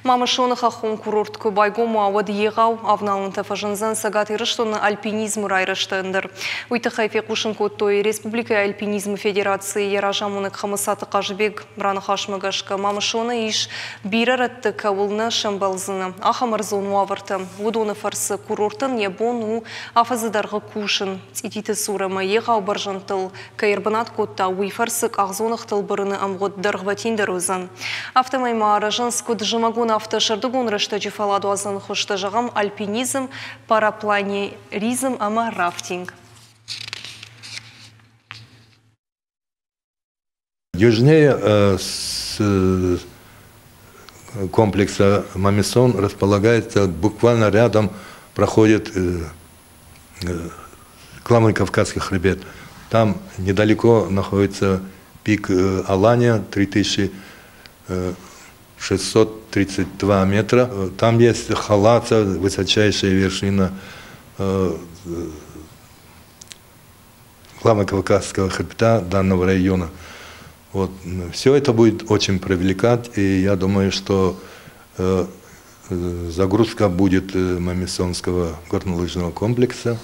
Мамысоны хӕххон курорт куы байгом уа, уӕд егъау авналӕнтӕ фӕзындзӕн Цӕгат Ирыстоны альпинизмы райрӕзтӕн дӕр. Уый тыххӕй фехъусын кодтой республикӕйы альпинизмы федерацийы йӕ разамонӕг Хӕмыцаты Хъазыбег. Раныхасмӕ гӕсгӕ, Мамысоны ис, бирӕ рӕтты кӕуыл нӕ сӕмбӕлдзынӕ, ахӕм ӕрдзон уавӕртӕ. Уыдоны фӕрцы курортӕн йӕ бон у афӕдзы дӕргъы кусын. Цъититы цур ӕмӕ егъау бӕрзӕндтыл кӕй ӕрбынат кодта, уый фӕрцы къахдзоныгътыл бырыны ӕмгъуыд дӕргъвӕтиндӕр уыдзӕн. Афтӕмӕй ма аразынц куыд зымӕгон, афтӕ сӕрдыгон рӕстӕджы фӕлладуадзӕн хуызтӕ, зӕгъӕм, альпинизм, парапланеризм ӕмӕ рафтинг. Южнее с комплекса Мамисон располагается буквально рядом, проходит главный Кавказский хребет. Там недалеко находится пик Алания, 3632 метра. Там есть Халаца, высочайшая вершина главного Кавказского хребта данного района. Вот. Все это будет очень привлекать, и я думаю, что загрузка будет Мамисонского горнолыжного комплекса.